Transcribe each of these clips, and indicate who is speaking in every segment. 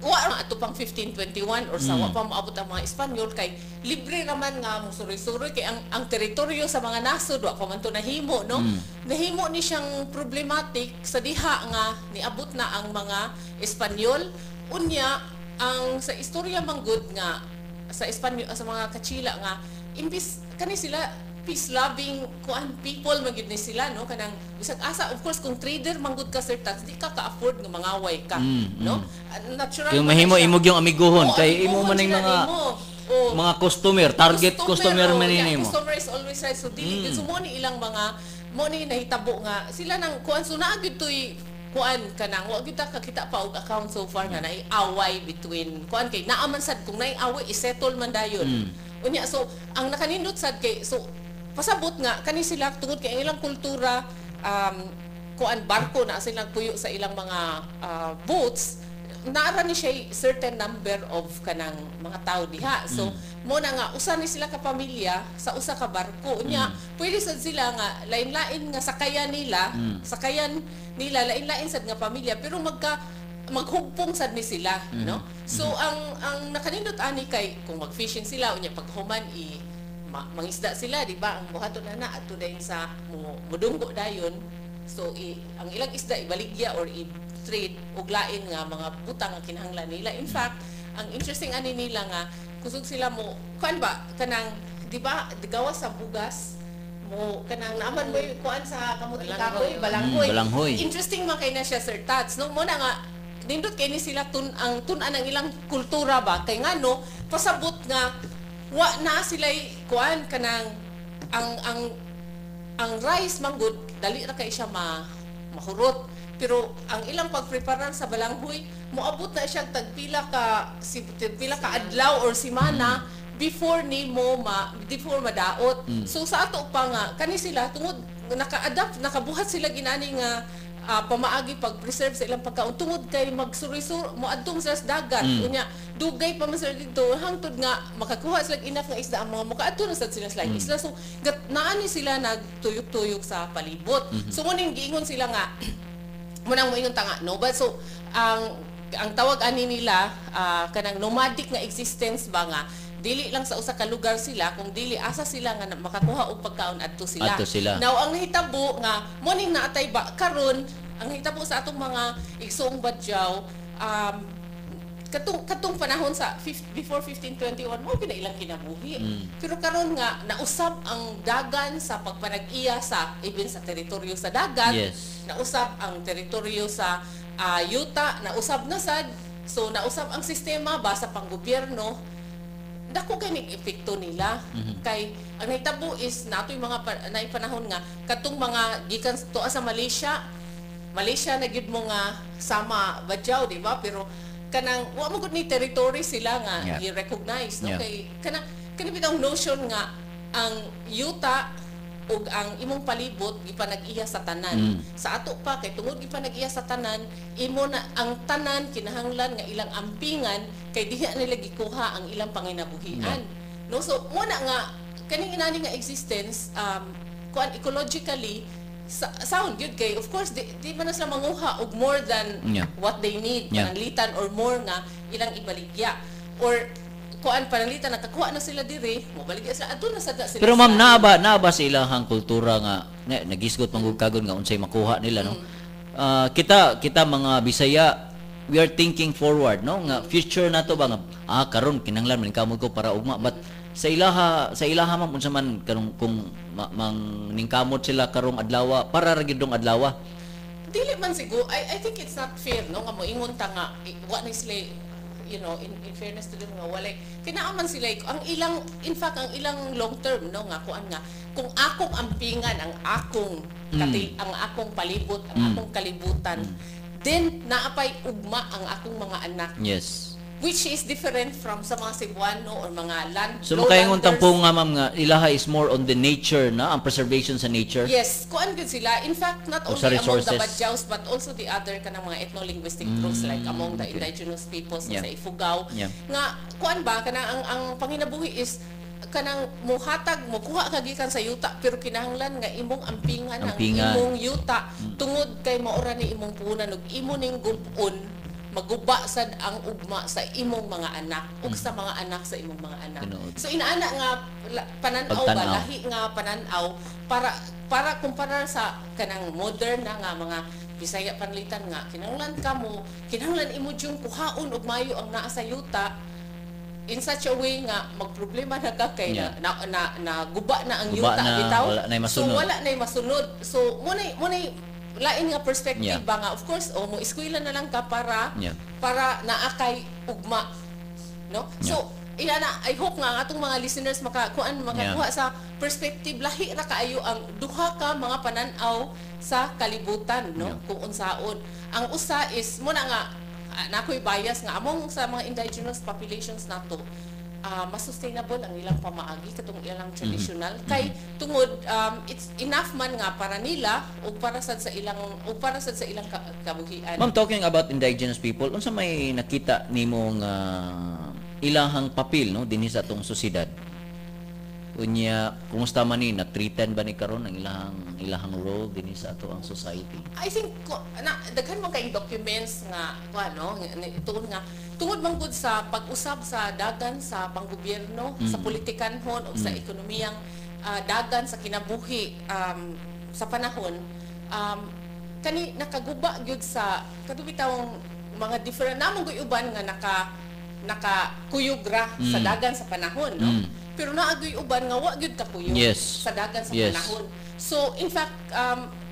Speaker 1: Wa ato pang 1521 or sa wa pa moabot ang mga Espanyol, kay libre raman nga mo suroy-suroy kay ang teritoryo sa mga nasod wa pa man to nahimo, no? Nahimo ni siyang problematic sa diha nga niabot na ang mga Espanyol. Unya ang sa istorya manggod nga sa Espanyol, sa mga Kachila, nga imbis kani sila peace loving kuan people man gyud ni sila, no? Kanang bisag asa, of course, kung trader manggod ka, Sir Tats, di ka ka-afford nga mangaway ka, no? Ah, natural
Speaker 2: Yung
Speaker 1: man
Speaker 2: mahimo
Speaker 1: na siya.
Speaker 2: Imog yung amiguhon
Speaker 1: Oo,
Speaker 2: kay imo
Speaker 1: amiguhon
Speaker 2: man ning
Speaker 1: sila
Speaker 2: mga
Speaker 1: nimo. Oo.
Speaker 2: mga customer, target customer, man
Speaker 1: oh, yeah,
Speaker 2: nimo.
Speaker 1: Customer is always right. So dili so mo ni ilang mga mo ni nahitabo nga sila nang kuan. So naa gyud toy kuan, kanang wa gyud ta kakita pa og account so far nga naay away between kuan, kay naa man sad, kung naay away, isettle man dayon. Unya so ang nakanindot sad kay, so pasabot nga kani sila, tungod kay ang ilang kultura, kuan, barko na silang puyo sa ilang mga boats, naara ni siya certain number of kanang mga tao diha. So mo na nga usa ni sila ka pamilya sa usa ka barko. Unya pwede sad sila nga lain-lain nga sakayan nila, sakayan nila lain-lain sad nga pamilya, pero maghugpong sad ni sila, no? So ang nakanindot ani kay kung mag-fishing sila, unya paghuman i mangisda sila, di ba? Ang buhaton na na adto dayon sa mo mudunggo dayon. So ang ilang isda ibaligya or i-trade og lain nga mga butang ang kinahanglan nila. In fact, ang interesting ani nila nga kusog sila mo kuan ba, kanang, di ba, gawas sa bugas mo, kanang naaman mo yung kuan sa kamuting kahoy, balanghoy.
Speaker 2: Balanghoy.
Speaker 1: Interesting man kay na siya, Sir Tats, no? Mo na nga nindot kay ni sila tun ang tun-an ang ilang kultura ba, kay ngano pasabot nga wa na sila kuan, kanang ang rice manggod dali ra kay siya ma mahurot, pero ang ilang pagpreparan sa balanghoy, moabot na siya tagpila ka si tagpila ka adlaw or semana before nimo ma before madaot. So sa ato pa nga kani sila, tungod naka-adapt, nakabuhat sila ginani nga pamaagi pag-preserve sa ilang pagkaon, tungod kay magsuroy-sur moadtong sila sa dagat, unya dugay pa man sila dito hangtod nga makakuha sila og enough nga isda ang mga makaadto na sad sila sa laing isla. So gat naani sila nagtuyok-tuyok sa palibot. So mo ning giingon sila nga munang moingon ta nga, no ba? So ang tawag ani nila, kanang nomadic nga existence ba, nga dili lang sa usa ka lugar sila, kung dili asa sila nga makakuha og pagkaon, adto sila.
Speaker 2: Adto sila.
Speaker 1: Now ang nahitabo nga mo ning naatay ba karon, ang nahitabo sa atong mga igsuong Badjao, katong panahon sa before 1521, mo gina ilang kinabuhi. Pero karon nga nausab ang dagan sa pagpanag-iya sa even sa teritoryo sa dagat, nausab ang teritoryo sa yuta, nausab na sad. So nausab ang sistema ba sa panggobyerno, dako kay ning epekto nila. Kay ang nahitabo is natoy mga naipanahon nga katong mga gikan tuwa sa Malaysia, Malaysia na gyud mo nga sama Badjao, di ba? Pero kanang wa mo gud ni territory sila nga i-recognize, no? Kay kanang kani bitawng notion nga ang yuta ug ang imong palibot gipanag-iya sa tanan. Sa ato pa kay tungod gipanag-iya sa tanan, imo na ang tanan kinahanglan nga ilang ampingan kay diha nila gikuha ang ilang panginabuhian. No, so mo na nga kaning inani nga existence, kuan, ecologically sound gyud kay of course di man na sila manguha og more than what they need, pananglitan or more nga ilang ibaligya or kuan, pananglitan nakakuha na sila diri, mobaligya sila adto na sad na sila
Speaker 2: Pero ma'am, naa ba sa ilahang kultura nga nagisgot man gud kagon nga unsay makuha nila, no? Ah, kita kita mga Bisaya, we are thinking forward, no, nga future na to ba, nga karon kinahanglan man kamot ko para ugma. But sa ilaha, ma'am, unsa man karong kung mang ningkamot sila karong adlaw para ra gyud dong adlaw?
Speaker 1: Dili man siguro, I think it's not fair, no, nga moingon ta nga wa na sila, in fairness to them, nga walay kinaaman sila ang ilang, in fact, ang ilang long term, no, nga kuan, nga kung akong ampingan ang akong ang akong palibot, ang akong kalibutan, then naapay ugma ang akong mga anak, which is different from sa mga Cebuano or mga land
Speaker 2: So makaingon
Speaker 1: lowlanders.
Speaker 2: Tampong nga, ma'am, nga ilaha is more on the nature na ang preservation sa nature.
Speaker 1: Yes, kuan gyud sila. In fact, not
Speaker 2: O sa
Speaker 1: only among the
Speaker 2: resources.
Speaker 1: Badjaos but also the other kanang mga ethno-linguistic groups like among the indigenous peoples sa Ifugao. Nga kuan ba, kanang ang panginabuhi is kanang muhatag, mukuha ka gikan sa yuta, pero kinahanglan nga imong ampingan ang
Speaker 2: Ampingan.
Speaker 1: imong yuta tungod kay maura ni imong puhunan ug imo ning gub-on. maguba sad ang ugma sa imong mga anak ug sa mga anak sa imong mga anak.
Speaker 2: Tinuod.
Speaker 1: So inaana nga pananaw ba,
Speaker 2: Pagtan-aw.
Speaker 1: Lahi nga pananaw para para kumpara sa kanang modern na nga mga Bisaya panlitan nga kinahanglan ka mo, kinahanglan imo jung kuhaon og mayo ang naa sa yuta in such a way nga magproblema na ka kay na guba na ang
Speaker 2: Guba
Speaker 1: yuta
Speaker 2: na,
Speaker 1: bitaw.
Speaker 2: wala na'y masunod.
Speaker 1: So wala na'y masunod. So mo lain nga perspective ba nga of course o mo eskwela na lang ka para para naa kay ugma, no? So ina na I hope nga ang atong mga listeners makakuan makakuha sa perspective lahi ra kaayo ang duha ka mga pananaw sa kalibutan, no? Kung unsaon ang usa is mo na nga na ako'y bias nga among sa mga indigenous populations nato, mas sustainable ang ilang pamaagi katong ilang traditional kay tungod it's enough man nga para nila ug para sad sa ilang ug para sad sa ilang kabuhian.
Speaker 2: Ma'am, talking about indigenous people, unsa may nakita nimo nga ilahang papel, no, dinhi sa atong sosyedad? Unya, kumusta man ni na-threaten ba ni karon ang ilahang ilahang role dinhi sa ato ang society?
Speaker 1: I think ko, na daghan man kayong documents nga kuan, no, tuon nga tungod man gud sa pag-usab sa dagan sa panggobyerno, sa politikanhon o sa ekonomiyang dagan sa kinabuhi sa panahon kani nakaguba gyud sa kadto bitawng mga different namong gyud uban nga nakakuyog ra sa dagan sa panahon, no? Pero naa gyud uban nga wa gyud kakuyog sa dagan sa panahon. So in fact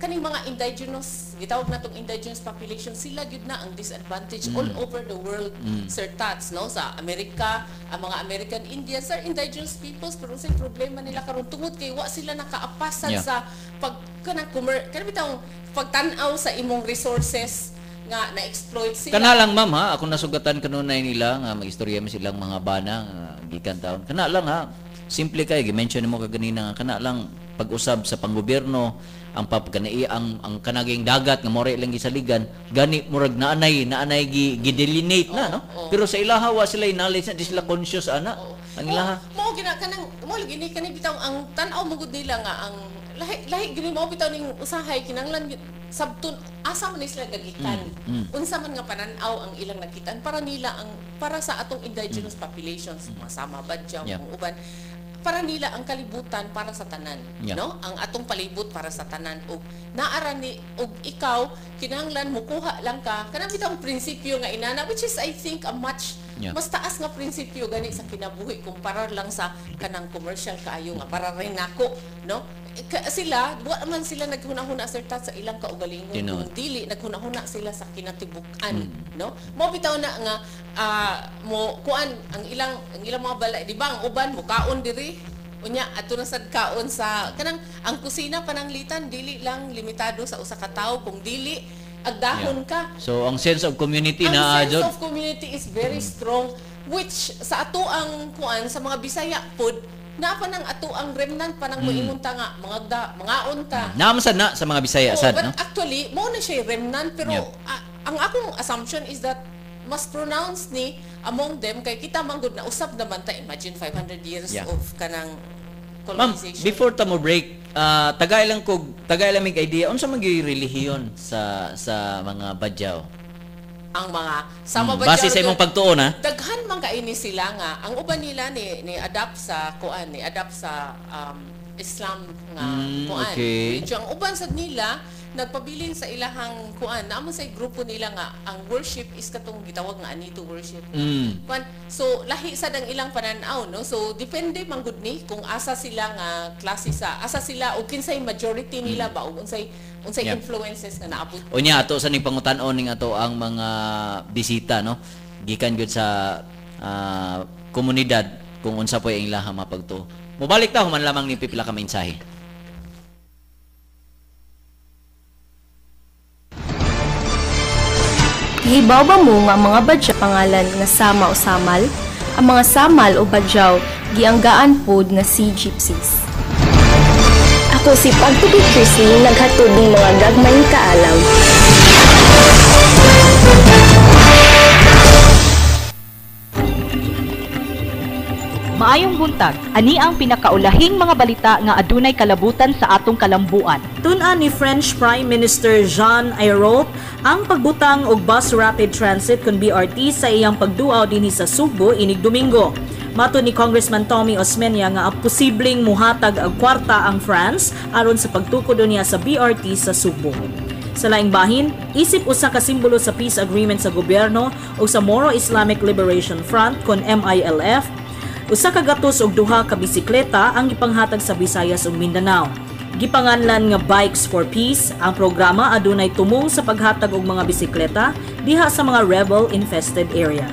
Speaker 1: kaning mga indigenous, gitawag natong indigenous population, sila gyud na ang disadvantage all over the world, Sir Tats, no? Sa Amerika, ang mga American Indians are indigenous peoples, pero unsay problema nila karon tungod kay wa sila nakaapasan sa pag kanang kanang bitawng pagtan-aw sa imong resources nga na-exploit sila.
Speaker 2: Kana lang, ma'am, ha, ako nasugatan kanunay nila nga magistorya mi silang mga bana nga gikan taon. Kana lang ha, simple kay gi-mention nimo kaganina nga kana lang pag-usab sa panggobyerno ang papganai ang kanaging dagat nga more lang gisaligan gani murag naanay naanay gi, gi-delineate na, no?
Speaker 1: Oo.
Speaker 2: Pero sa ilaha wa sila knowledge na, di sila conscious ana ang ilaha.
Speaker 1: Mo gina kanang mo lagi ni kani bitaw ang tan-aw mo gud nila nga ang lahi lahi gini mo bitaw ning usahay kinahanglan sabton asa man ni sila gagikan, unsa man nga panan-aw ang ilang nakitaan para nila ang para sa atong indigenous populations, mga Sama, Badjao, kung uban, para nila ang kalibutan para sa tanan, no? Ang atong palibot para sa tanan ug naara ni ug ikaw kinahanglan mukuha lang ka kanang bitawng prinsipyo nga inana, which is I think a much mas taas nga prinsipyo gani sa kinabuhi kumpara lang sa kanang commercial kaayo nga para rin nako, no? Sila wa man sila naghuna-huna, Sir Tat, sa ilang kaugalingon.
Speaker 2: Tinuod.
Speaker 1: Kung dili naghuna-huna sila sa kinatibuk-an, no? Mo bitaw na nga mo kuan ang ilang mga balay, di ba? Ang uban mo kaon diri, unya adto na sad kaon sa kanang ang kusina pananglitan dili lang limitado sa usa ka tawo, kung dili agdahon ka.
Speaker 2: So ang sense of community
Speaker 1: Ang
Speaker 2: na
Speaker 1: sense
Speaker 2: jud.
Speaker 1: of community is very strong, which sa ato ang kuan sa mga Bisaya pod naa pa nang ato ang remnant pa nang moingon ta nga mga da, mga unta.
Speaker 2: Naa man sad na sa mga Bisaya
Speaker 1: Oo,
Speaker 2: sad,
Speaker 1: but
Speaker 2: no?
Speaker 1: actually mo na siya remnant, pero ang akong assumption is that mas pronounced ni among them kay kita man gud na usab naman ta, imagine 500 years of kanang
Speaker 2: Ma'am,
Speaker 1: colonization.
Speaker 2: before ta mo break, tagay lang kog tagay lang mig idea unsa man gyud relihiyon sa sa mga Badjao?
Speaker 1: Ang mga Sama Badjao
Speaker 2: Base sa imong pagtuon ha.
Speaker 1: Daghan man kaini sila nga ang uban nila ni adapt sa kuan, ni adapt sa Islam nga kuan. Medyo ang uban sad nila nagpabilin sa ilahang kuan, naamon sa grupo nila nga ang worship is katong gitawag nga anito worship. Kuan, so lahi sad ang ilang pananaw, no? So depende man gud ni kung asa sila nga klase sa asa sila o kinsay majority nila ba o unsay unsay influences nga naabot.
Speaker 2: Unya ato sa ning pangutan-on ning ato ang mga bisita, no, gikan gyud sa komunidad kung unsa po ang ilahang mapagtuo. Mobalik ta human lamang ni pipila ka mensahe.
Speaker 3: Gihibaw ba mo nga ang mga Badjao pangalan nga Sama o Samal? Ang mga Samal o Badjao gianggaan pod nga sea gypsies.
Speaker 4: Ako si Pagtubi Christine, naghatod ng mga gagmayng kaalam.
Speaker 5: Maayong buntag. Ani ang pinakaulahing mga balita nga adunay kalabutan sa atong kalambuan.
Speaker 6: Tun-an ni French Prime Minister Jean Ayrault ang pagbutang og Bus Rapid Transit kon BRT sa iyang pagduaw dinhi sa Sugbo inig Domingo. Matod ni Congressman Tommy Osmeña nga posibleng muhatag og kwarta ang France aron sa pagtukod niya sa BRT sa Sugbo. Sa laing bahin, isip usa ka simbolo sa peace agreement sa gobyerno ug sa Moro Islamic Liberation Front kon MILF, 102 ka bisikleta ang gipanghatag sa Visayas ug Mindanao. Gipanganlan nga Bikes for Peace, ang programa adunay tumong sa paghatag og mga bisikleta diha sa mga rebel-infested area.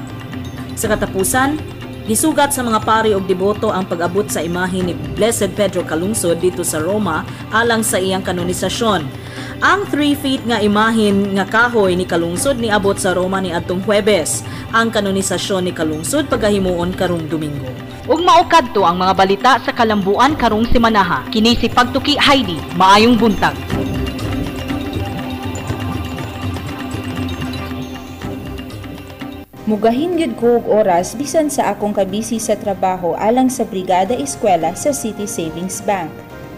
Speaker 6: Sa katapusan, gisugat sa mga pari og deboto ang pag-abot sa imahe ni Blessed Pedro Calungsod dito sa Roma alang sa iyang kanonisasyon. Ang 3 feet nga imahin nga kahoy ni Calungsod niabot sa Roma ni adtong Huwebes. Ang kanonisasyon ni Calungsod pagahimuon karong Domingo.
Speaker 5: Ug mao kadto ang mga balita sa kalambuan karong semanaha. Kini si Pagtuki Heidi. Maayong buntag.
Speaker 7: Mugahin gyud ko og oras bisan sa akong kabisi sa trabaho alang sa Brigada Eskwela sa City Savings Bank.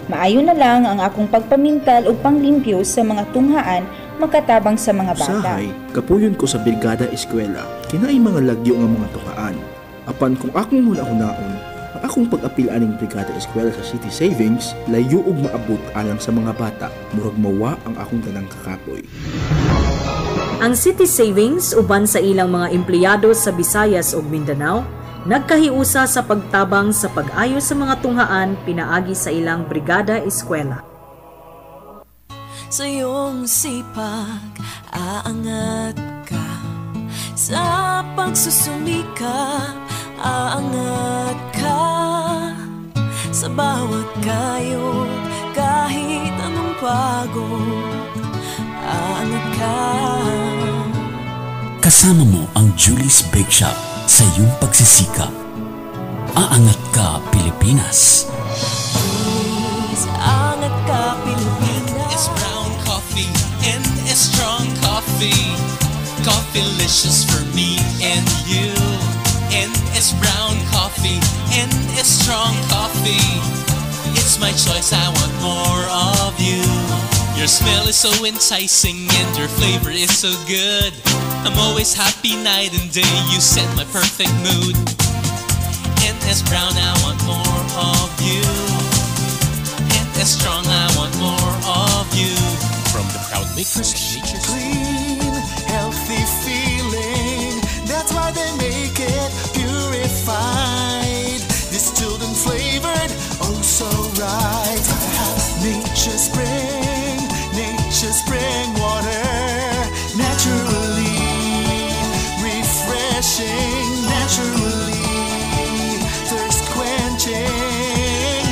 Speaker 7: Maayo na lang ang akong pagpamintal ug panglimpyo sa mga tunghaan makatabang sa mga bata.
Speaker 8: Usahay, kapuyon ko sa Brigada Eskwela, kinaay mga lagyo nga mga tunghaan. Apan kung akong huna-hunaon, ang akong pag-apil aning Brigada Eskwela sa City Savings, layo og maabot alang sa mga bata, murag mawa ang akong tanang kakapoy.
Speaker 6: Ang City Savings uban sa ilang mga empleyado sa Visayas ug Mindanao, nagkahiusa sa pagtabang sa pag-ayo sa mga tunghaan pinaagi sa ilang Brigada Eskwela.
Speaker 9: Sa iyong sipag, aangat ka. Sa pagsusumikap, aangat ka. Sa bawat kayod, kahit anong pagod, aangat ka.
Speaker 10: Kasama mo ang Julie's Bake Shop sa iyong pagsisikap. Aangat ka, Pilipinas.
Speaker 9: Please, aangat ka, Pilipinas.
Speaker 11: It's brown coffee and a strong coffee. Coffee-licious for me and you. And it's brown coffee and a strong coffee. It's my choice, I want more of you. Your smell is so enticing and your flavor is so good. I'm always happy night and day, you set my perfect mood. And as brown, I want more of you. And as strong, I want more of you. From the proud makers of Nature's
Speaker 12: Clean, healthy feeling. That's why they make it purified. Distilled and flavored, oh so right. Nature Spring, Nature Spring water. Naturally refreshing, naturally thirst quenching.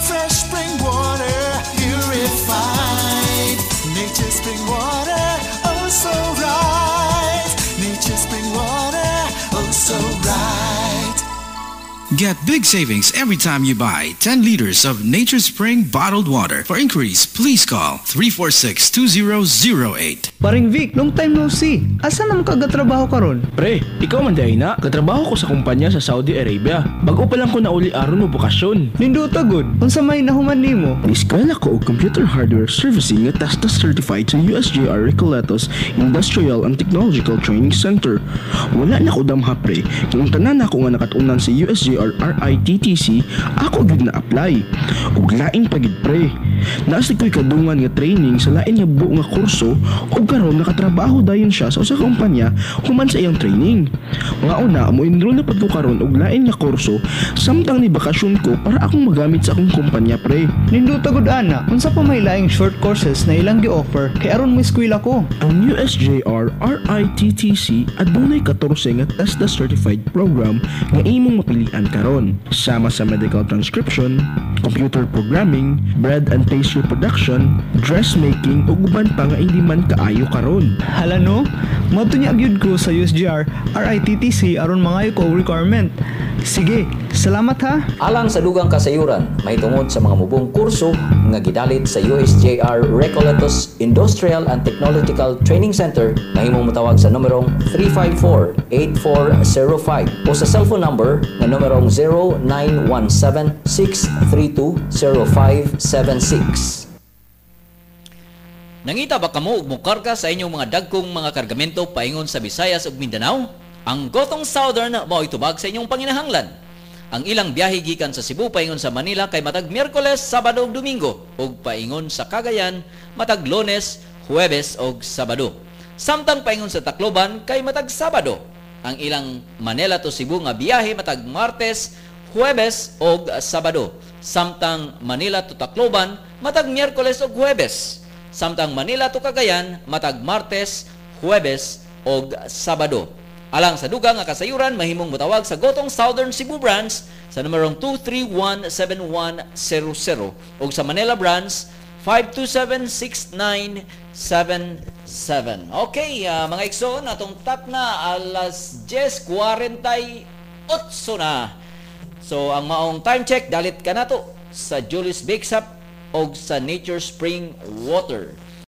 Speaker 12: Fresh spring water, purified. Nature Spring water, oh so right. Nature Spring water, oh so right.
Speaker 13: Get big savings every time you buy 10 liters of Nature Spring bottled water. For inquiries, please call 346-2008.
Speaker 14: Paring Vic, long time no see. Asa naman ka gatrabaho karon?
Speaker 15: Pre, ikaw man diay na. Katrabaho ko sa kumpanya sa Saudi Arabia. Bago pa lang ko nauli aron mo bokasyon.
Speaker 14: Nindota gud. Unsa may nahuman nimo?
Speaker 15: Eskwela ko og computer hardware servicing nga TESDA certified sa USJR Recoletos Industrial and Technological Training Center. Wala na ko damha, pre. Kung ang tanan nako nga nakatunan sa USJR RITTC, ako gyud na apply. Ug lain pa gid, pre. Naa sad ko'y kadungan nga training sa lain nga buo nga kurso ug karon nakatrabaho dayon siya sa usa ka kumpanya human sa iyang training. Nga una mo enroll na pud ko karon og lain nga kurso samtang ni bakasyon ko para akong magamit sa akong kumpanya, pre.
Speaker 14: Nindota gud ana. Unsa pa may laing short courses na ilang gi-offer kay aron mo eskwela ko?
Speaker 15: Ang USJR RITTC adunay 14 nga TESDA certified program nga imong mapilian karon, sama sa medical transcription, computer programming, bread and pastry production, dressmaking ug uban pa nga hindi man kaayo karon.
Speaker 14: Hala no, moadto nya gyud ko sa USJR RITTC aron mangayo ko og requirement. Sige, salamat ha.
Speaker 16: Alang sa dugang kasayuran, mahitungod sa mga mubong kurso nga gidalit sa USJR Recoletos Industrial and Technological Training Center, mahimong motawag sa numerong 354-8405 o sa cellphone number nga numerong numerong 0917-632-0576.
Speaker 2: Nangita ba kamo og mokarga sa inyong mga dagkong mga kargamento paingon sa Visayas ug Mindanao? Ang Gotong Southern mao'y tubag sa inyong panginahanglan. Ang ilang biyahe gikan sa Cebu paingon sa Manila kay matag Miyerkules, Sabado ug Domingo, ug paingon sa Cagayan matag Lunes, Huwebes ug Sabado. Samtang paingon sa Tacloban kay matag Sabado. Ang ilang Manila to Cebu nga biyahe matag Martes, Huwebes ug Sabado. Samtang Manila to Tacloban matag Miyerkules ug Huwebes. Samtang Manila to Cagayan matag Martes, Huwebes ug Sabado. Alang sa dugang nga kasayuran, mahimong motawag sa Gotong Southern Cebu Branch sa numerong 231-7100 ug sa Manila Branch 527-6977. Okay, mga igsoon, atong takna alas 10:48 na. So ang maong time check, dalit ka nato sa Julie's Bake Shop og sa Nature Spring Water.